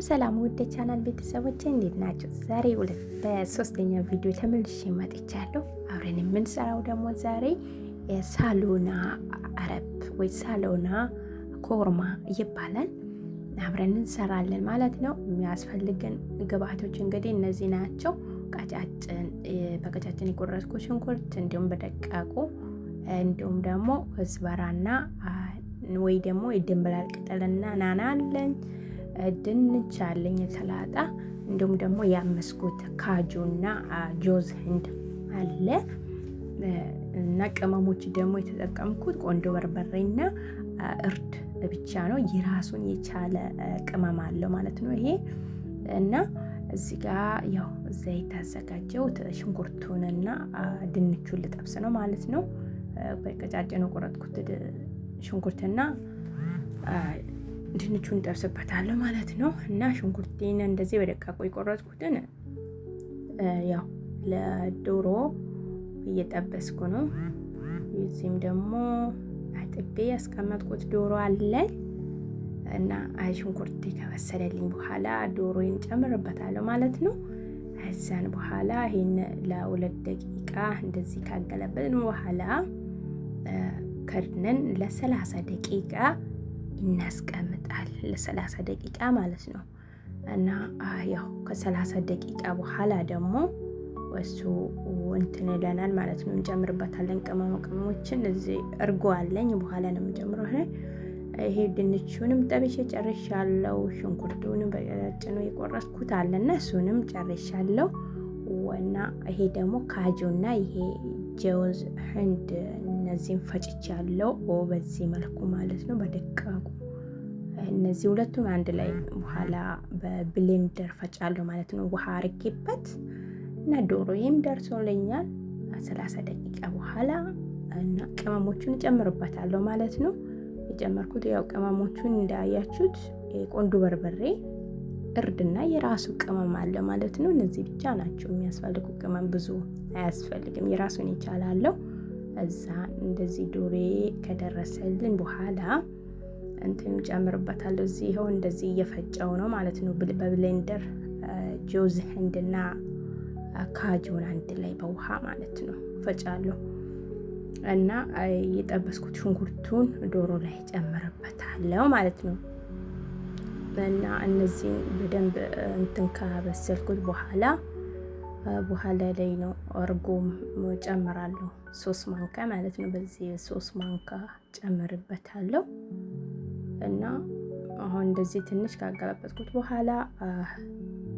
ሰላም ውድ ቻናል ቤተሰቦቼ እንዴት ናቸው? ዛሬ በሶስተኛ ቪዲዮ ተመልሼ መጥቻለሁ። አብረን የምንሰራው ደግሞ ዛሬ ሳሎና አረብ ወይ ሳሎና ኮርማ ይባላል። አብረን እንሰራለን ማለት ነው። የሚያስፈልገን ግብአቶች እንግዲህ እነዚህ ናቸው። ቀጫጭን በቀጫጭን የቆረጥኩት ሽንኩርት፣ እንዲሁም በደቃቁ፣ እንዲሁም ደግሞ كزبرة ና ወይ ደግሞ የድንብላል ቅጠልና ናና አለኝ፣ ድንች አለኝ የተላጣ፣ እንዲሁም ደግሞ ያመስኩት ካጁና جوز هند አለ። እና ቅመሞች ደግሞ የተጠቀምኩት ቆንዶ በርበሬና እርድ ብቻ ነው። የራሱን የቻለ ቅመም አለው ማለት ነው ይሄ። እና እዚህ ጋ ያው ዘይት አዘጋጀው፣ ሽንኩርቱንና ድንቹን ልጠብስ ነው ማለት ነው። በቀጫጭኑ ቆረጥኩት ሽንኩርትና ድንቹን ጠብስበታለሁ ማለት ነው። እና ሽንኩርቴን እንደዚህ በደቃቁ የቆረጥኩትን ያው ለዶሮ እየጠበስኩ ነው። እዚህም ደግሞ አጥቤ ያስቀመጥኩት ዶሮ አለኝ። እና ሽንኩርቴ ከበሰለልኝ በኋላ ዶሮዬን ጨምርበታለሁ ማለት ነው። ከዛን በኋላ ይሄን ለ2 ደቂቃ እንደዚህ ካገለበጥን በኋላ ከድነን ለ30 ደቂቃ እናስቀምጣል። ለ30 ደቂቃ ማለት ነው። እና ያው ከ30 ደቂቃ በኋላ ደግሞ እሱ እንትን ይለናል ማለት ነው። እንጨምርበታለን ቅመማ ቅመሞችን። እዚህ እርጎ አለኝ፣ በኋላ ነው የምጨምረው። ይሄ ድንቹንም ጠብሼ ጨርሻለሁ። ሽንኩርቱንም በቀጫጭኑ የቆረጥኩት አለና እሱንም ጨርሻለሁ። እና ይሄ ደግሞ ካጁና ይሄ جوز هند እነዚህን ፈጭቻለሁ በዚህ መልኩ ማለት ነው፣ በደቃቁ። እነዚህ ሁለቱን አንድ ላይ በኋላ በ blender ፈጫለሁ ማለት ነው፣ ውሃ አርጌበት። እና ዶሮዬም ደርሶልኛል 30 ደቂቃ በኋላ። እና ቅመሞቹን እጨምርበታለሁ ማለት ነው። የጨመርኩት ያው ቅመሞቹን እንዳያችሁት የቆንዶ በርበሬ፣ እርድና የራሱ ቅመም አለ ማለት ነው። እነዚህ ብቻ ናቸው የሚያስፈልጉ፣ ቅመም ብዙ አያስፈልግም። የራሱን የቻለ አለው። እዛ እንደዚህ ዶሬ ከደረሰልን በኋላ እንትኑ ጨምርበታለሁ። እዚህ ይኸው እንደዚህ እየፈጨው ነው ማለት ነው። በ blender جوز هند ና ካጁን አንድ ላይ በውሃ ማለት ነው ፈጫለሁ። እና የጠበስኩት ሽንኩርቱን ዶሮ ላይ ጨምርበታለሁ ማለት ነው። እና እነዚህን በደንብ እንትን ካበሰልኩት በኋላ ላይ ነው እርጎም ጨምራለሁ። 3 ማንካ ማለት ነው። በዚህ 3 ማንካ ጨምርበታለሁ። እና አሁን እንደዚህ ትንሽ ካገላበጥኩት በኋላ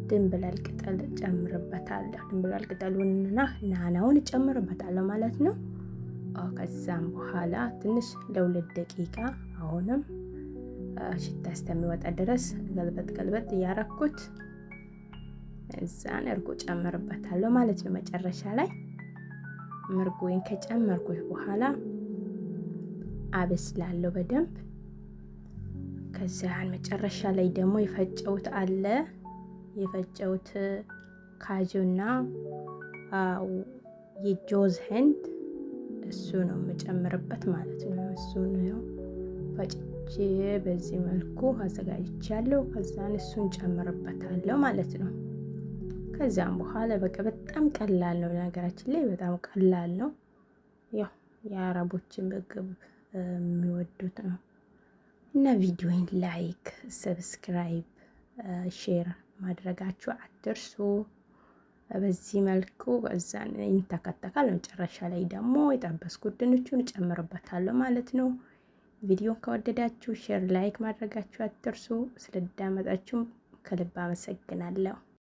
ድንብላል ቅጠል ጨምርበታለሁ። ድንብላል ቅጠሉንና ናናውን ጨምርበታለሁ ማለት ነው። ከዛም በኋላ ትንሽ ለ2 ደቂቃ አሁንም ሽታ እስከሚወጣ ድረስ ገልበጥ ገልበጥ እያረኩት እዛን እርጎ ጨምርበታለሁ ማለት ነው። መጨረሻ ላይ እርጎዬን ከጨመርኩት በኋላ አበስላለሁ በደንብ። ከዛን መጨረሻ ላይ ደግሞ የፈጨሁት አለ፣ የፈጨሁት ካጁና የ جوز هند እሱ ነው የምጨምርበት ማለት ነው። እሱ ነው ፈጭቼ በዚህ መልኩ አዘጋጅቻለሁ። ከዛን እሱን ጨምርበታለሁ ማለት ነው። ከዛም በኋላ በቃ በጣም ቀላል ነው። ነገራችን ላይ በጣም ቀላል ነው። ያው የአረቦችን ምግብ የሚወዱት ነው። እና ቪዲዮን like፣ subscribe፣ share ማድረጋችሁ አትርሱ። በዚህ መልኩ እዛን ይንተከተካል። መጨረሻ ላይ ደግሞ የጠበስኩት ድንቹን እጨምርበታለሁ ማለት ነው። ቪዲዮን ከወደዳችሁ share፣ like ማድረጋችሁ አትርሱ። ስለዳመጣችሁም ከልብ አመሰግናለሁ።